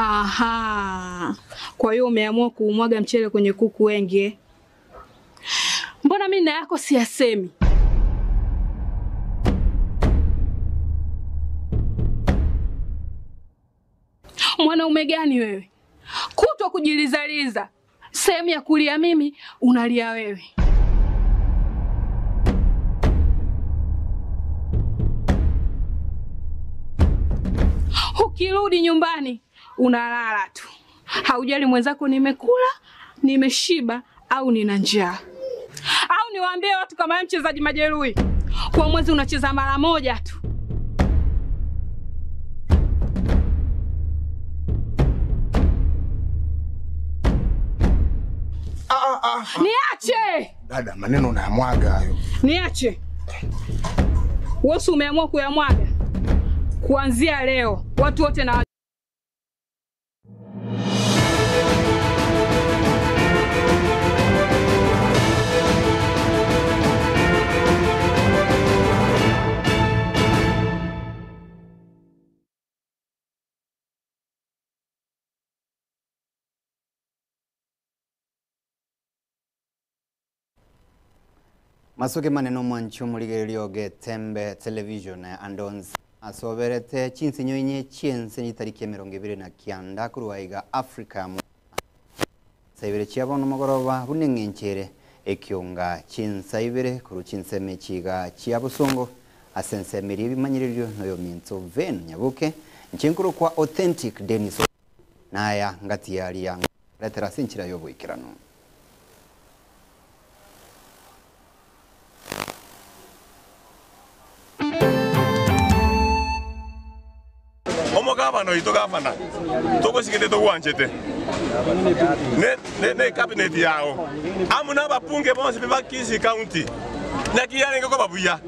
Aha, kwa hiyo umeamua kuumwaga mchele kwenye kuku wengi eh? Mbona mimi na yako siyasemi? Mwanaume gani wewe? Kutwa kujilizaliza, sehemu ya kulia mimi unalia wewe. Ukirudi nyumbani unalala tu, haujali mwenzako nimekula, nimeshiba au nina njaa. Au niwaambie watu kama wewe mchezaji majeruhi, kwa mwezi unacheza mara moja tu. Niache, Dada, maneno unayamwaga hayo. niache. Wewe si umeamua kuyamwaga? Kuanzia leo watu wote na Masuke maneno mwancho muligererio Getembe Television andonzi asoberete chinsinyo inye chiense itariki ya 29 kurwaiga Africa mu saibere chiabono mogoroba buneng'enchere ekionga chinsaibere kuru chinseme chiga chiabusongo asensemeri ebimanyiririo noyo minto ven nyabuke nchinkuru kwa authentic Dennis naya ngati yaria retera sinchira yobuikirano. Omogavana oito gavana togosigete togwanchete ne ne cabinet yao amo na abapunge bonsi ba Kisii County nakiyarenge kobabuya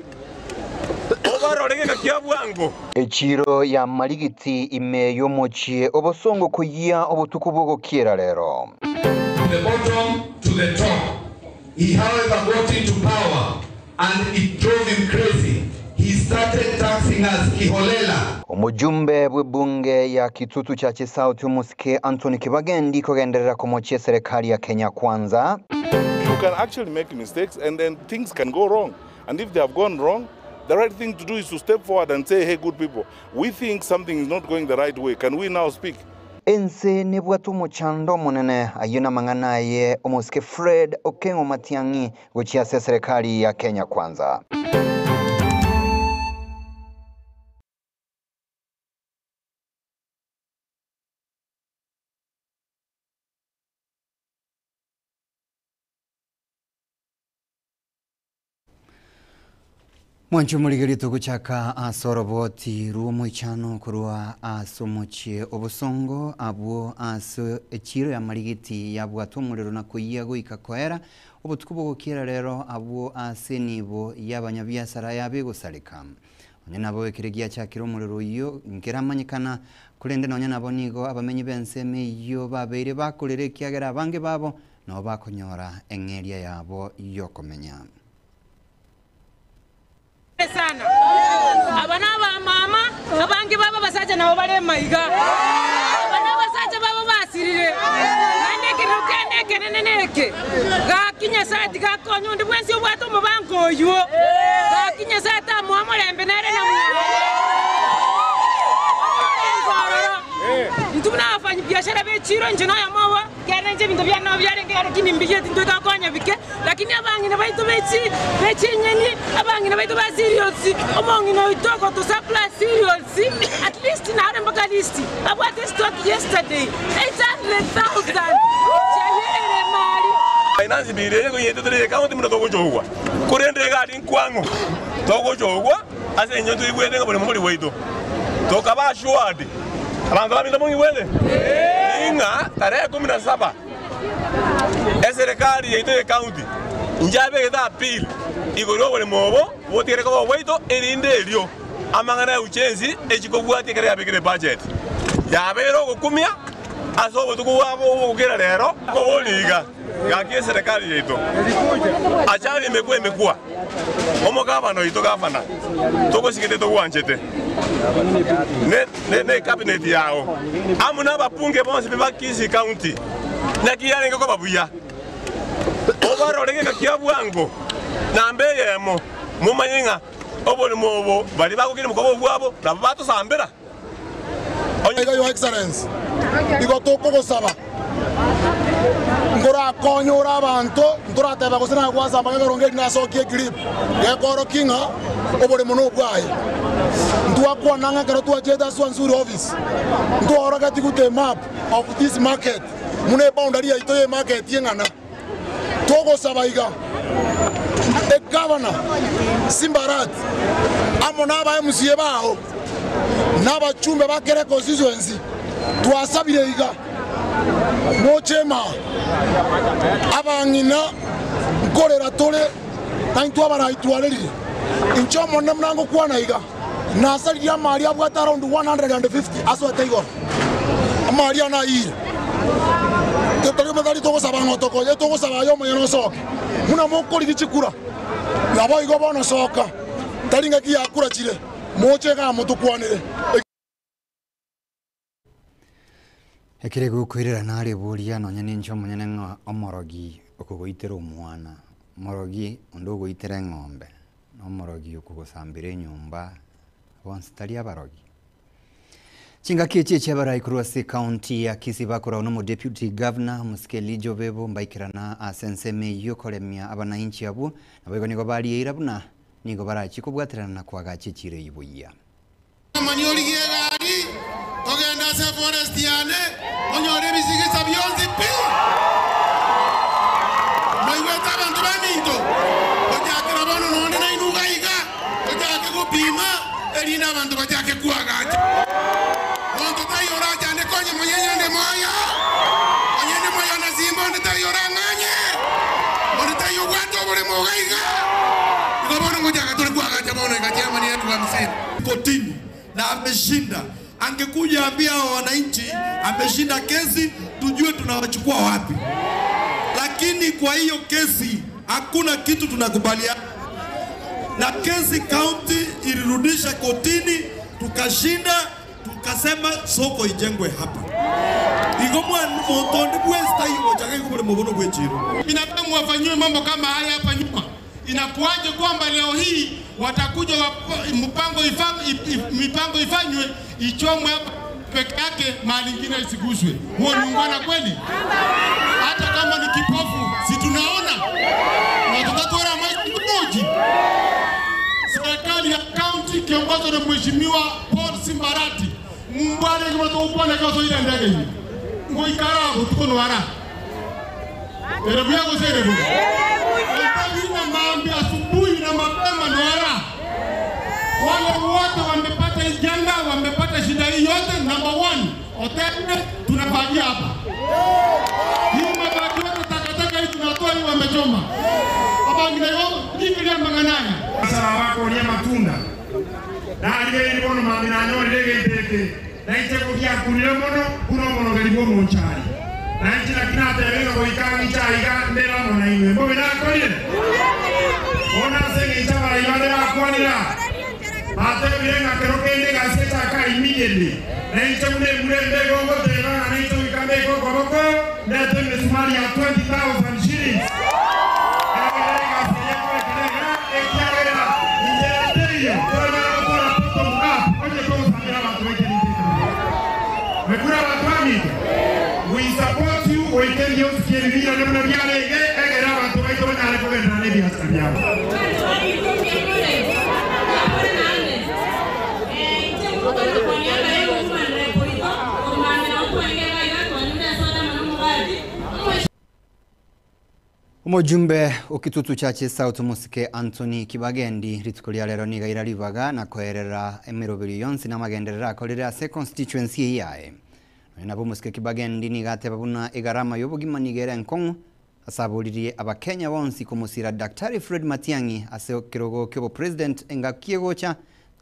obarorege kia bwango. Echiro ya marigiti ime yomochie obosongo kuyia obutuku bwogokiera lero. The bottom to the top. He, however, got into power and it drove him crazy. He started taxing us kiholela. Omujumbe bw'ebunge ya Kitutu Chache South omusike Anthony Kibagendi kogenderera komochia serikali ya Kenya Kwanza. You can actually make mistakes and then things can go wrong. And if they have gone wrong, the right thing to do is to step forward and say, hey, good people, we think something is not going the right way. Can we now speak? Ense nebwate omochando omonene ayio na mang'ana aye omosike Fred Okengo Matiang'i gochia ase serikali ya Kenya Kwanza. Mwancho muligerio tuguchaka asoroboti ruo moichano korwa ase omochie obosongo abwo ase echiro ya marigiti yabwatwa omorero na koyia goika koera obotuko bogokiera rero abwo ase nibo y'abanyabiasara yabegosareka onye nabo ekere giachakire omorero oyio nkeramanyekana korende nonya nabo nigo abamenyi b'ensemo eyio babeire bakorere ekiagera abange babo nabo bakonyora eng'eria yabo yokomenya. Sana abana ba mama abangi baba basacha nabo bare maiga abana basacha baba basirire aneke gakinya sati gakonya ndi bwensi obwate omubango oywo gakinya sati amuha mulembe nere na ntubuna abafanyi biashara bechiro nje noyo mobo kerenje bintu bya nabo byarenge lakini mbije tintu gakonya bike lakini abangine baitu bechi bechinyeni abangine baitu ba serious omongine oitoko to supply serious at least na hare mpaka list abwate stock yesterday 800,000 chayere mali Finance bill yego yetu tuli county muno togochogwa kurende gari nkwango togochogwa ase enyo tuigwete ngabone muri weito tokaba assured abantu babinda mungiwele inga tarehe 17 eserikali yetu ya county njabegete appeal igoro buri mobo botigere ko bwaito erinde erio amang'ana ya uchenzi echikobwatia kere yabekire budget yabere ogokumia Ase obotuko bwabo obogokera rero, koboria iga, Gaki eserekari yaito, achari emekwa emekwa, omogabana oito gavana, togosigete togwanchete, ne ne cabinet yao, amo nababunge bonsi ba Kisii County, naki yarenge koba buya obarore geka kia bwango namba eyemo, momanye ng'a oborimo obo baria bagokina mokoba obwabo nabo batosambera. Iga Your Excellency, igo tokogosaba nkorakonye ore abanto ntorateba gose nagwasamba ng'a ekerongo eri nasokie eclip gekorokia ng'a oboremo nobwaye. Ntwakwana ng'a ekero twachete ase Swansuri office ntwaorogetie gute emap of this market buna eboundary yaito ya emarket eng'ana. Togosaba iga, Egavana Simba Arati amo naba MCA bao na abachumbe ba kera econstituency, twasabire iga, moche imaa, abang'ina nkorera tore naintwe abarai twarerire. Inche Omonene buna ngokwana iga, nasaririe amari abwate around 150 asoete igoro, amari ane ayire. Tari tari togosaba ng'a otokonye, togosaba aye omonyene osoke. Buna mokorigia chikura, naboigo bono soka, tari ngaki ya kura chire, moche igaa motokwanere. Ekere gokoirera nare boria nonya ninche omonyene ng'a omorogi okogoitera omwana, omorogi onde ogoitera eng'ombe, na omorogi okogosambera enyomba, bonsi tari abarogi. Chingaki echi echiabarai korwa ase ekaunti ya Kisii bakoragwa na omodeputy governor omosike Elijah Obebo mbaikerana ase ensemo eyio koremia abanainchi abwo, naboigo nigo barieira buna nigo barachie kobwaterana na koagacha echiro eyio buya. Mani origie egari, togende ase eforest yane, onyore ebisigisa bionsi pi. Moigwete abanto baminto? Gochakera bono nonde nainwe iga iga, tochake gopima, erinde abanto bachake koagacha. Monto taiyo orachande konye monyenye onde moyo, onye onde moyo na simba onde taiyo orang'anye, onde taiyo obwate oboremo iga iga. Igo bono ngochaka tore koagacha bono iga chiamani elfu hamsini. Kotini na ameshinda. Angekuja ambia hao wananchi ameshinda kesi, tujue tunawachukua wapi. Lakini kwa hiyo kesi hakuna kitu tunakubaliana na kesi. County ilirudisha kotini, tukashinda, tukasema soko ijengwe hapa. Igo mwana monto ndi bwesta igo chaka ikubule mubono bwechiro. Binadamu wafanyiwe mambo kama haya hapa nyuma. Inakuwaje kwamba leo hii watakuja mpango ifa, mipango ifanywe ichomwe hapa peke yake, mahali ingine isiguswe? Huo ni ungwana kweli? Hata kama ni kipofu, si tunaona na tutatora moji. Serikali ya kaunti ikiongozwa na Mheshimiwa Paul Simba Arati mumbwane kimatokwana kaso ile ndege hii ngoikara butuko nwara erebu yako serebu ina maambi asubuhi na mapema nwara. Wale wote wamepata hii janga, wamepata shida hii yote, number one, hoteli tunafagia hapa. Hii mabaki yote takataka hii tunatoa hii wamechoma. Hapa ngine yo kikilia manganaya. Sara wako ria matunda. Narire bono mami na nyorire gĩitĩkĩ na itego gĩakunire mũno kuno mũno gĩrigwo mũnchari na njĩra kinaterega gũikara gĩchaiga ndĩra mũno inyuĩ mũgĩ nakorire ona ase gĩcha baraiba ndĩrakwanĩra batebire ng'akero kende gasiechaka immediately na inche mune mure mbego ngoteba ng'a na inche goika mbeko okoboko ndete emisumari ya 20,000 shillings We support you oikerie usikie bibira ne buna biarenge egera abantu baito banyare kugendera ne biasara biabo. Omojumbe okitutu chache South Musike Anthony Kibagendi rituko ria rero niga iraribaga na koerera emiroberi yonsi n'amagenderero akorire ase constituency yaye. Nabo Musike Kibagendi niga ateba buna egarama y'obogima niga ere enkong'u asaboririe abakenya bonsi komusira Daktari Fred Matiang'i ase ekerogo kia obopresident engaki egocha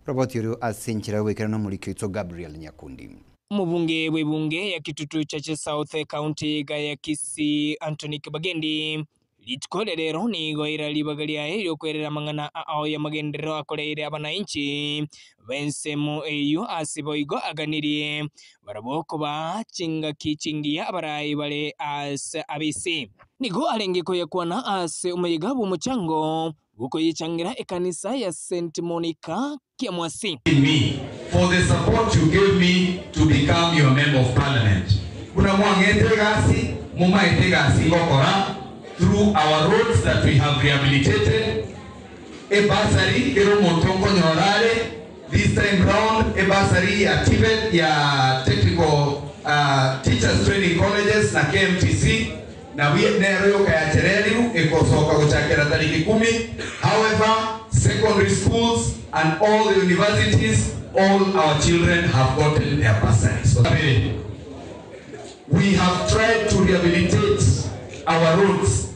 roboti orio ase enchera y'oboikeranu omoriki oito Gabriel Nyakundi. Omobunge bw'ebunge ya Kitutu Chache South ekaunti iga ya Kisii Anthony Kibagendi rituko ria rero nigo aira ribaga riaye ri'okwerera amang'ana ao y'amagenderero akoreire abanainchi b'ensemo eyio ase boigo aganirie barabwo koba chingaki chingiya abarai bare ase abisi. Nigo arenge koyakwana ase omoyega bw'omochango bw'okoyechangera ekanisa ya St Monica Kiamwasi. Me for the support you gave me to become your member of parliament. Buna mwang'ete egasi, momaete egasi ngokora through our roads that we have rehabilitated, e bursary kera omonto nkonyora are, this time round e bursary ya TVET ya technical teachers training colleges na KMTC Nabwo nero yoka yachereriwu egosoka gochakera tariki ikomi, however, secondary schools and all the universities, all our children have gotten their bursaries. Kabere, we have tried to rehabilitate our roads,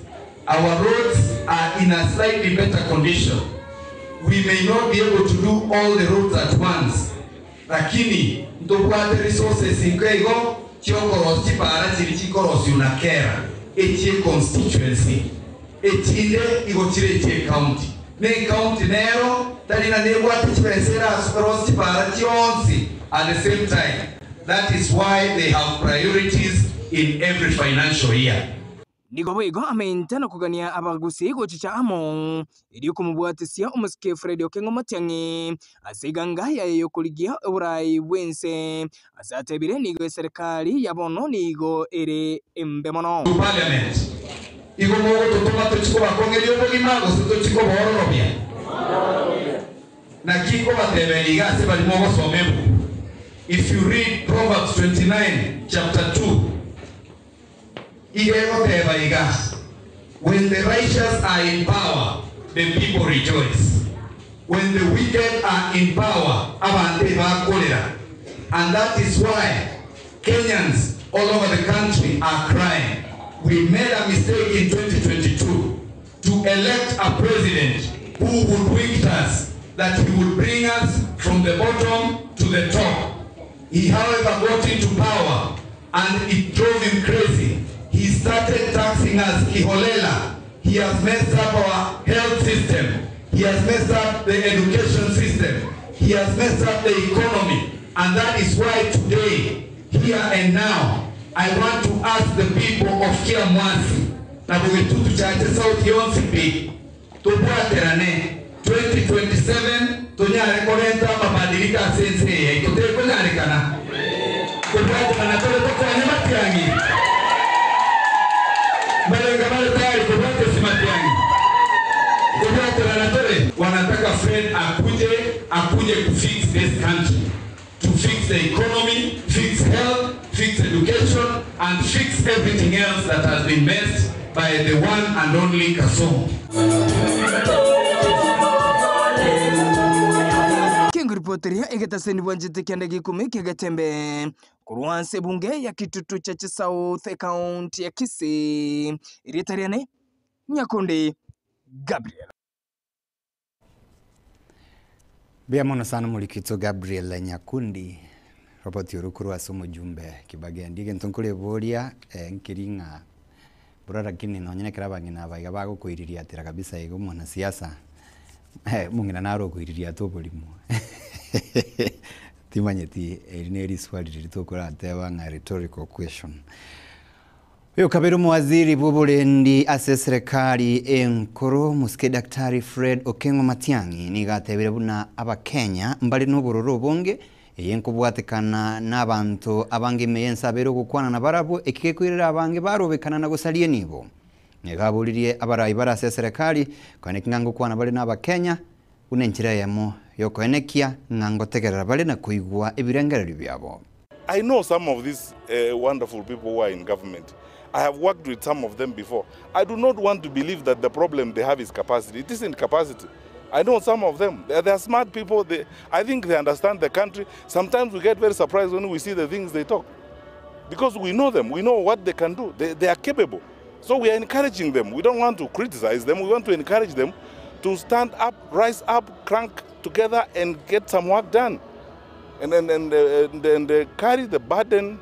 our roads are in a slightly better condition, we may not be able to do all the roads at once, Lakini ntobwate resources inke igo chiokorosia chipara chiria chikorosiwa na kera echie constituency, echinde igo chire echie county. Ne ecounty nero tari ng'a nebwate chibesa erarosie chipara chionsi at the same time. That is why they have priorities in every financial year. Nigo boigo amente na kogania abagusii gochicha amo, erio komobwatisia omosike Fred Okengo Matiang'i ase eganga yaye y'okorigia oborai bw'ense. Ase atebire nigo eserekari ya bono nigo ere embe mono. To Parliament. Igo mogototoma tochie kobakong'eria obogima gose tochie koboororobia? Naki nkobateberia iga ase baria mogosoma ebuku, If you read Proverbs 29 chapter 2, Iga egoteba iga, When the righteous are in power, the people rejoice, when the wicked are in power, abanto ebakorera. And that is why Kenyans all over the country are crying. We made a mistake in 2022 to elect a president who hoodwinked us that he would bring us from the bottom to the top. He however got into power and it drove him crazy. He started taxing us kiholela. He has messed up our health system. He has messed up the education system. He has messed up the economy. And that is why today, here and now, I want to ask the people of Kiamwasi na Bogetutu Chache South yonsi pi, tobwaterane 2027 tonyare korenta amabadiliko ase ense eye yaito. Tekonyarekana kobwaterana tore tokonye Matiang'i? Mbarenga bare tayari kobwatesia Matiang'i? Kobwaterana tore? Wanataka Fred akuje akuje kufix this country, to fix the economy, fix health, fix education and fix everything else that has been messed by the one and only Kasongo. Kengoripoteria egetaseni bwanchete kianda gia ikomi kia Getembe korwa ase ebunge ya Kitutu Chache South ecounty ya Kisii. Erieta riane Nyakundi Gabriel. Mbuya mono sana omorikito Gabriel Nyakundi, Robert oro korwa ase omojumbe Kibagendi. Egento nkoreboria nkeri ng'a bora lakini nonye nekero abang'ina aba iga bagokoiririatera kabisa iga omwanasiasa omong'ina naro okoiririata oborimo timanyeti eri ne riswali riria tokorateba ng'a rhetorical question. Oyo kabere omowaziri bw'oborendi ase eserekari enkoro, Omosike Daktari Fred Okeng'o Matiang'i nigo atebire buna Abakenya mbare nobororo obonge, eye nkobwatekana nabanto abange ime y'ense abeire ogokwana nabarabwo, eki gekoirera abange barobekana na gosaria enibo. Nigo aboririe abarai bare ase eserekari koeneki ng'a ngokwana bare n'Abakenya buna enchera eyemo yokoenekia ng'a ngotegerera bare na koigwa ebirengererio biabo. I know some of these wonderful people who are in government. I have worked with some of them before. I do not want to believe that the problem they have is capacity. It isn't capacity. I know some of them. They are, they are smart people. They, I think they understand the country. Sometimes we get very surprised when we see the things they talk. Because we know them. We know what they can do. They, they are capable. So we are encouraging them. We don't want to criticize them. We want to encourage them to stand up, rise up, crank together and get some work done. And, and, and, and, and uh, carry the burden,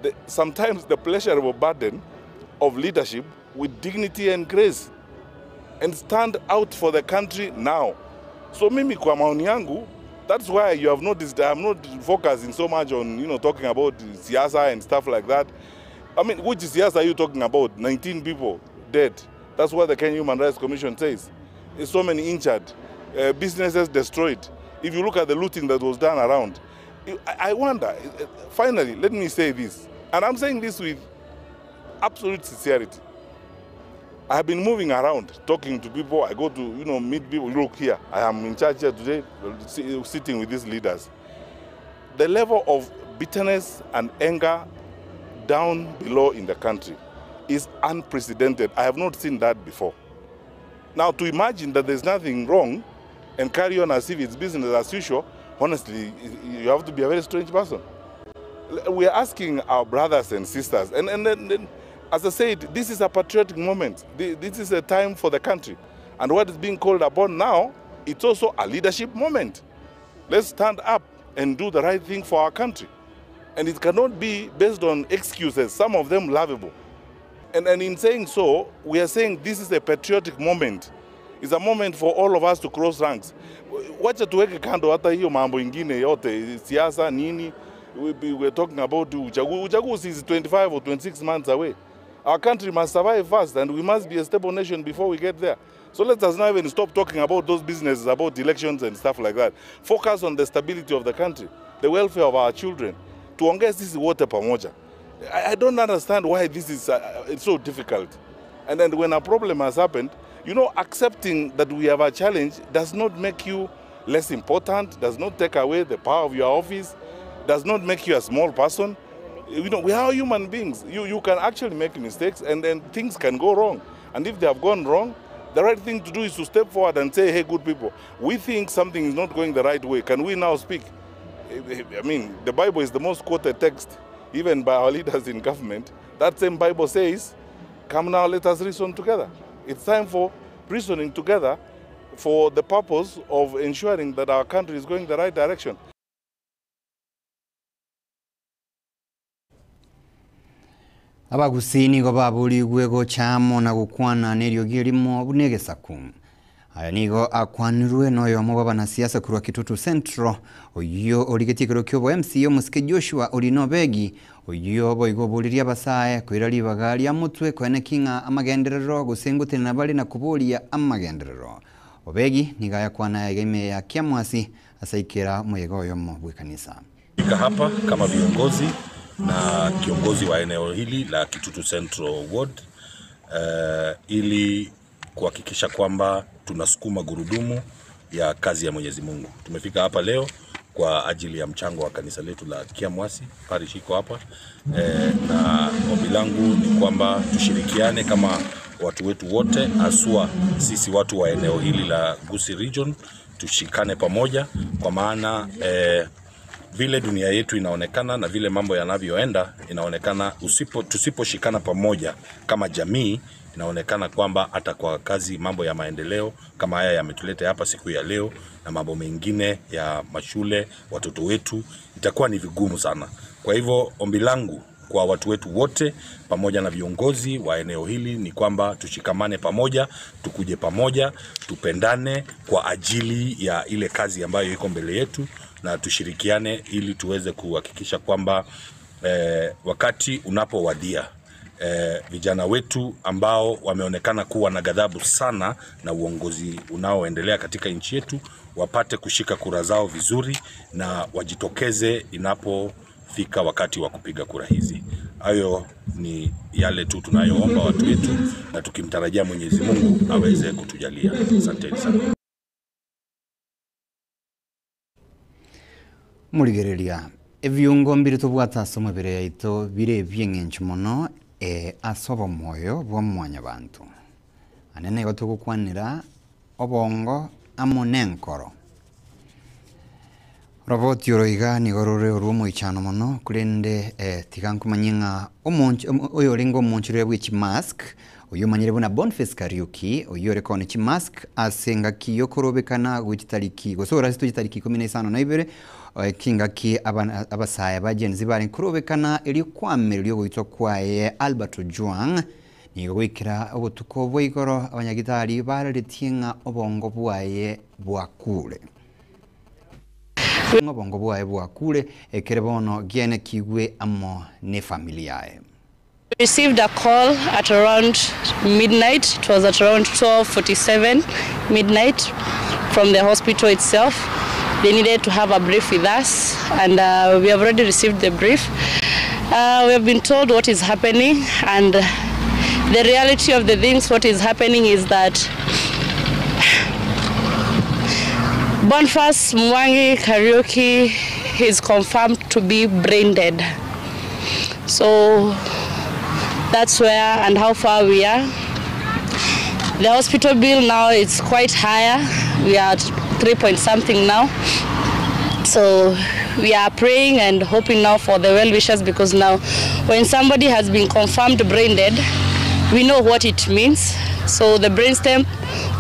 the, sometimes the pleasurable burden of leadership with dignity and grace and stand out for the country now. So mimi kwa maoni yangu, that's why you have noticed I'm not focusing so much on, you know, talking about siasa and stuff like that. I mean, which siasa are you talking about? 19 people dead. That's what the Kenya Human Rights Commission says. There's so many injured, uh, businesses destroyed. If you look at the looting that was done around, I wonder, finally, let me say this, and I'm saying this with absolute sincerity. I have been moving around, talking to people. I go to, you know, meet people. Look here, I am in charge here today, sitting with these leaders. The level of bitterness and anger down below in the country is unprecedented. I have not seen that before. Now, to imagine that there's nothing wrong and carry on as if it's business as usual, honestly, you have to be a very strange person. We are asking our brothers and sisters, and, and then, as I said, this is a patriotic moment. This is a time for the country. And what is being called upon now, it's also a leadership moment. Let's stand up and do the right thing for our country. And it cannot be based on excuses, some of them laughable. And, and in saying so, we are saying this is a patriotic moment. It's a moment for all of us to cross ranks. Wacha tuweke kando hata hiyo mambo ingine yote, siasa nini. We, we're talking about uchaguzi. Uchaguzi is 25 or 26 months away. Our country must survive first, and we must be a stable nation before we get there. So let us not even stop talking about those businesses, about elections and stuff like that. Focus on the stability of the country, the welfare of our children. Tuongee sisi wote pamoja. I, I don't understand why this is it's so difficult. And then when a problem has happened, you know, accepting that we have a challenge does not make you less important, does not take away the power of your office, does not make you a small person. You know, we are human beings. You, you can actually make mistakes and then things can go wrong. And if they have gone wrong, the right thing to do is to step forward and say, hey, good people, we think something is not going the right way. Can we now speak? I mean, the Bible is the most quoted text, even by our leaders in government. That same Bible says, come now, let us reason together. It's time for reasoning together for the purpose of ensuring that our country is going the right direction. Abagusii nigo baburigwe gocha amo na gokwana na eriogi erimo buna egesaku. Aya nigo akwanirwe na oyomo bwa abanasiasa korwa Kitutu Central, oyio origetie ekero kia obo MCA omosike Joshua Orina Obegi, oyio boigo oboririe abasae koira ribaga ria motwe koeneki ng'a amagenderero gose ngotenena bare na koboria amagenderero. Obegi nigo ayakwana aya iga ime ya Kiamwasi ase aikera omoyega oyomo bw'ekanisa. Fika hapa kama viongozi na kiongozi wa eneo hili la Kitutu Central Ward ili kuhakikisha kwamba tunasukuma gurudumu ya kazi ya Mwenyezi Mungu. Tumefika hapa leo kwa ajili ya mchango wa kanisa letu la Kiamwasi parish iko hapa na ombi langu ni kwamba tushirikiane kama watu wetu wote, haswa sisi watu wa eneo hili la Gusii Region, tushikane pamoja kwa maana vile dunia yetu inaonekana na vile mambo yanavyoenda, inaonekana usipo, tusiposhikana pamoja kama jamii, inaonekana kwamba hata kwa kazi mambo ya maendeleo kama haya yametuleta hapa siku ya leo na mambo mengine ya mashule, watoto wetu, itakuwa ni vigumu sana. Kwa hivyo ombi langu kwa watu wetu wote pamoja na viongozi wa eneo hili ni kwamba tushikamane pamoja, tukuje pamoja, tupendane kwa ajili ya ile kazi ambayo iko mbele yetu na tushirikiane ili tuweze kuhakikisha kwamba wakati unapowadia vijana wetu ambao wameonekana kuwa na ghadhabu sana na uongozi unaoendelea katika nchi yetu wapate kushika kura zao vizuri na wajitokeze inapofika wakati wa kupiga kura hizi. Hayo ni yale tu tunayoomba watu wetu na tukimtarajia Mwenyezi Mungu aweze kutujalia. Asanteni sana. Morigereria ebiungo mbire tobwate ase omobere yaito bire ebieng'encho mono ase obomoyo bwa mwanyabanto. Anene igo togokwanera obongo amo na enkoro. Roboti oro iga nigo rore orwa omoichano mono korende tiga nkomanye ng'a omonch oyo orenge omonchorere bwa echimask oyo omanyire buna Boniface Kariuki oyo ore kona echimask ase engaki yokorobekana gwe chitariki gose orasete chitariki ikomi na isano na ibere. Ekingaki abasae ba Gen Z barenge korobekana erio kwamereria ogoitwa kwaye Albert Ojwang, nigo goikera obotuko bwa igoro abanyagitari bareretie ng'a obongo bwaye bwakure. Ng'a obongo bwaye bwakure ekere bono giaenekigwe amo nefamiri yaye. Received a call at around midnight, it was at around 12:47 midnight from the hospital itself. They needed to have a brief with us and uh, we have already received the brief. Uh, we have been told what is happening and the reality of the things what is happening is that Boniface Mwangi Kariuki is confirmed to be brain dead. So that's where and how far we are. The hospital bill now is quite higher. We are at 3 point something now. So we are praying and hoping now for the well wishers because now when somebody has been confirmed brain dead, we know what it means. So the brainstem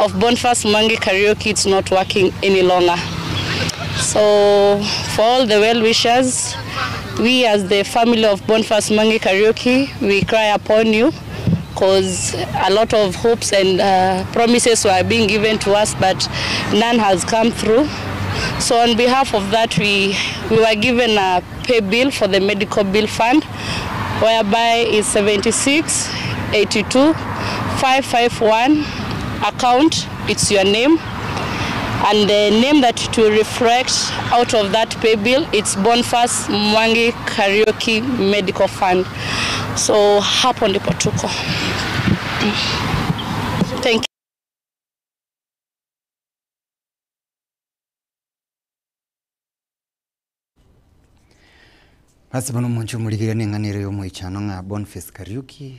of Boniface Mwangi Kariuki is not working any longer. So for all the well wishers, we as the family of Boniface Mwangi Kariuki, we cry upon you because a lot of hopes and uh, promises were being given to us, but none has come through. So on behalf of that, we, we were given a pay bill for the medical bill fund, whereby it's 76 82 551 account, it's your name. And the name that to reflect out of that pay bill, it's Boniface Mwangi Kariuki Medical Fund. So hapo ndipo tuko. Thank you. Ase bono omonche omorigereria neng'ana ere y'omoichano ng'a Boniface Kariuki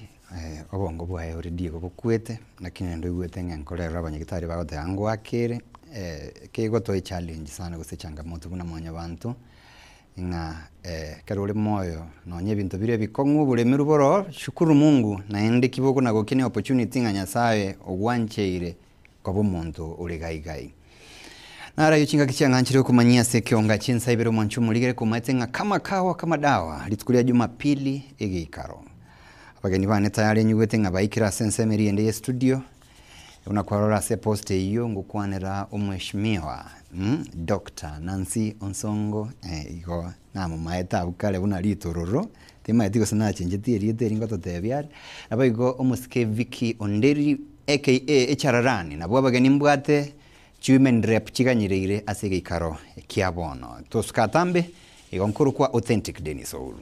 obongo bwaye already igo bokwete, lakini naende oigwete ng'a enkoro ero abanyagitari bagoteba ngoakere, kegotoa echallenge sana gose echangamoto buna mwanyabanto, ng'a ekero ore moyo nonye ebinto bire ebikong'u oboremeru boro oo, shukuru Mungu naende ki bokonagokia ne opportunity ng'a Nyasaye ogwancheire koba omonto ore gai gai. Naro ayio chingaki chiang'anchire okomanyia ase ekeonga chinsa ibere omwancho omorigere komaete ng'a kama kawa kama dawa rituko ria Jumapili egeikaro. Abageni bane tayari enyigwete ng'a baikire ase ensemo eria ende ye studio buna kwarora ase eposta eyio ngokwanera omweshimiwa Doctor Nancy Onsongo igo namomaete abwo kare buna ritororo timaeti gose nachenchetie erieta eri ngototebia are. Naboigo omosike Vicky Onderi aka Echararani nabwo abageni mbwate Chiwomen rep chiganyereire ase egeikaro kia bono. Tosuka atambe, igo nkorokwa Authentic Dennis Ouru.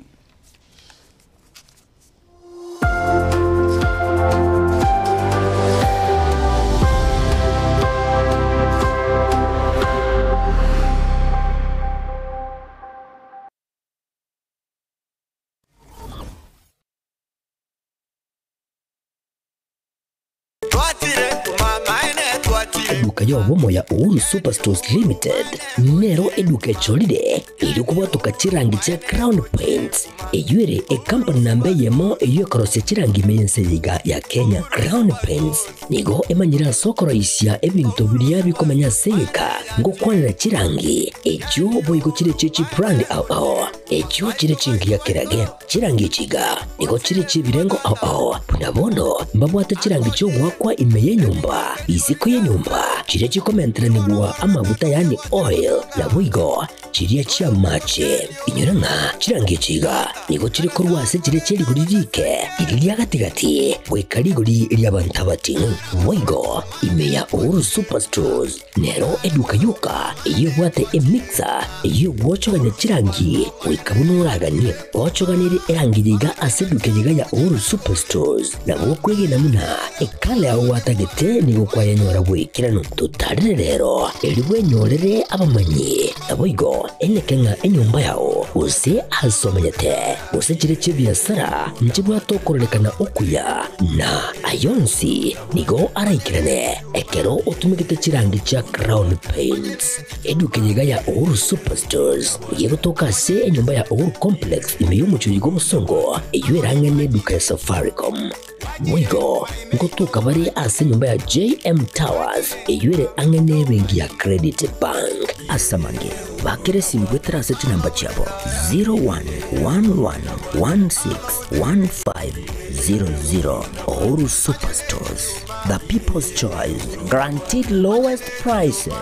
Eduka y'obomo ya Uhuru Superstores Limited nero eduka echorire erio kobwatoka chirangi chia Crown Paints eyio ere ekampani namba eyemo eyio ekorosia chirangi ime y'ense eye iga ya Kenya. Crown Paints nigo emanyire ase okoroisia ebinto biria bikomenya ase egeka ngokwanera chirangi echio boigo chire chie chibrand ao ao echio chire chingiya kerage. Chirangi echi iga nigo chire chi'ebirengo ao ao, buna bono mbabwate chirangi chi'ogoakwa ime y'enyomba, isiko y'enyomba, chiria chikomenteranigwa amaguta yaani oil, naboigo chiria chi'amache. Inyora ng'a chirangi echi iga nigo chire korwa ase chiria chie rigori riike, riria ria gati-gati, goika rigori ri'abanto abating'u. Boigo ime ya Uhuru Superstores Nero eduka yoka eyio ebwate emixer eyio egwochogania chirangi goika buna oraganie. Gochoganerie erangi eye iga ase eduka eye iga ya Uhuru Superstores nabo okwegena buna ekala yao gwatagete nigo kwayenyora bw'ekeranu. Totarere rero erio bwenyorere abamanyi naboigo eneke ng'a enyomba yao gose ase omenyete gose chire chi'ebiasara nchibwate okororekana okuya na ayonsi nigo araikerane Ekero otumegete chirangi chia Crown Paints, eduka eye iga ya Uhuru Superstores nigo egotoka ase enyomba ya Uhuru Complex ime y'omochie oyo bw'obosongo eyio erang'e neduka ya Safaricom. Boigo ngotoka bare ase enyomba ya JM Towers eyio ere ang'e nebenki ya Credit Bank. Ase amange. Bakere esimu goetera ase chinamba chiabo 0111161500. Uhuru Superstores, the people's choice, guaranteed lowest prices.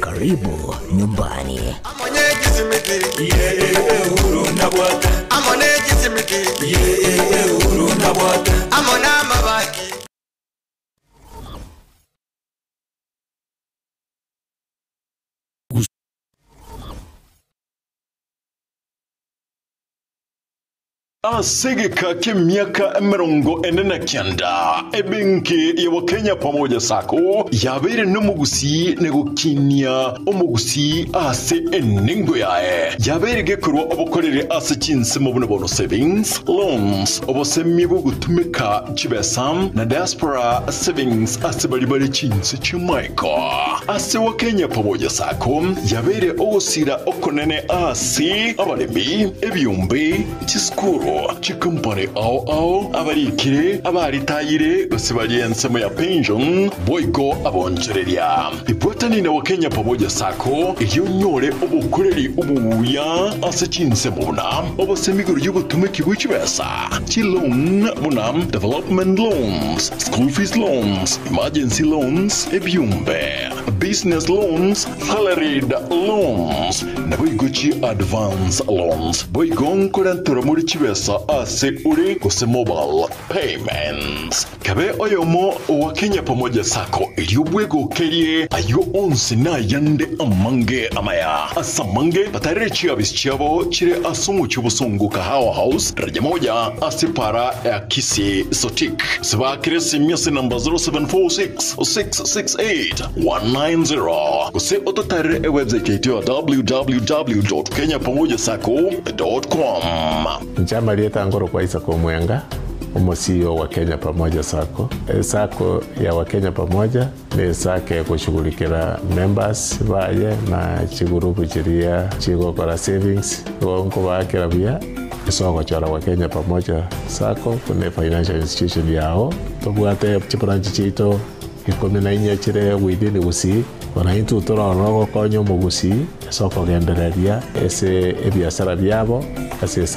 Karibu nyumbani. Ase egeka ki'emiaka 49, ebenki ya Wakenya Pamoja Sacco yabeire nomogusii na gokinia omogusii ase enengo yaye. Yabeire gekorwa obokoreri ase chinsemo buna bono savings, loans, obosemi bw'ogotumeka chibesa na diaspora savings ase baria bare chinse chi'amaiko. Ase Wakenya Pamoja Sacco yabeire ogosira okonene ase abaremi, ebiombe, chisukuru, chikompani ao ao, abarikire, abaritayire, gose baria ensemo ya pension, boigo abonchoreria. Ibwatani na Wakenya Pamoja Sacco erio onyore obokoreri obuya ase chinsemo buna obosemi igoro y'obotumeki bwe chibesa, chiloan buna development loans, school fees loans, emergency loans, ebiombe, business loans, salaried loans, naboigo chi advance loans. Boigo nkorenterwa more chibesa ase ore gose mobile payments. Kabe oyomo owa Kenya Pamoja Sacco erio bwegokerie ayio onsi na ayande amange amaya. Ase amange batarere chiabisi chiabo chire ase omochie obosongo Kahawa House, daraja moja ase para ya Kisii Sotik. Gose baakere esimi ase namba 0746 668 190 gose ototarere ewebsite yaito ya www.kenyapamojasacco.com. Inche amarieta nkorokwa Isaac Omwenga, omo CEO wa Kenya Pamoja Sacco. Esacco ya Wakenya Pamoja ne esacco egoshughulikera members baye na chigurupu chiria chigokora savings, igo nkobaakera buya ase ogochora Wakenya Pamoja Sacco buna efinancial institution yao. Tobwate chibranch chiaito ikomi na inye chire within Gusii, bono intwe tore ororo gokonya omogusii ase okogendereria ase ebiasara biabo ase esacco.